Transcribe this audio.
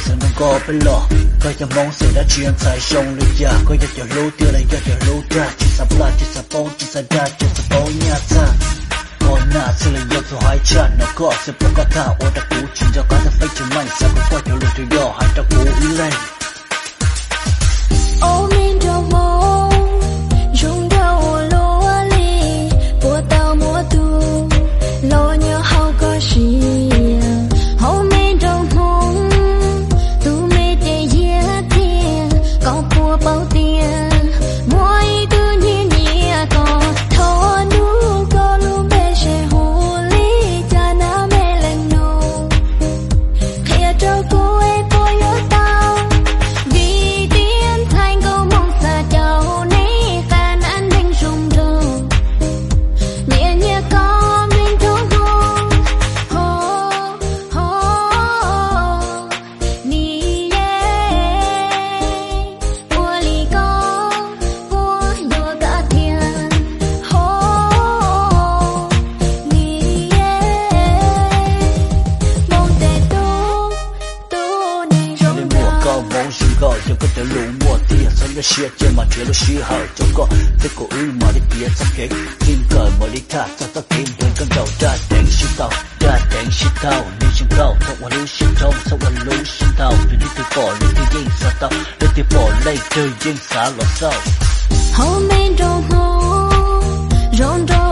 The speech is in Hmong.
Txawm nrog koj peb los, koj yog Hmoob xeem dab tsi, ntxhais zoo li cas, koj yog cov hlub tiag los yog cov hlub dag, tsis xav plaj tsis xav poob, tsis xav dag tsis xav poob, nyaj txag. Koj nam txwj los yog txhua hais tshaj, no koj xwb pom koj tag ua rau kuv tsis nco qab, tag feeb tsis meej, xav kom koj cov lus twg yog hais rau kuv ib leeg. Ob me nraug Hmoob zoo nraug ua luaj li, puas tau muaj tus los nyob hauv koj siab? Hauv me nraug Hmoob, tus me ces Yias thiab, koj puas paub tias muaj ib tug nyiam nyiam koj, thaum hnub koj lub npe se hu li cas na me leej nus? Qhia rau kuv es puas yuav tau, vim tias ntxhais nkauj Hmoob xav caum neb qab nas neeg zoo nraug. Nyiam nyiam koj me nraug Hmoob, ho, ho, ni ye, ua li koj puas yuav koj thiab, ho, ni ye, Hmoob tes tub, tub neeg zoo nraug. Koj Hmoob zoo nkauj, yog koj cov lus muaj tiag, txhob nyuaj siab, cia mas nrhiav lub sij hawm rau koj thiab kuv wb mam li piav txoj kev, txij nkawm mam li tham txog txoj kev nrog koj nraug. Dab Tseev sib tau, Dab Tseev sib tau, neeg zoo nkauj txhob ua lub siab ntshoo, txhob ua lub siab ntau, vim leej twg pom leej twg yeej xav tau, leej twg pom leej twg yeej xav los xauj. Hauv me nraug Hmoob, zoo nraug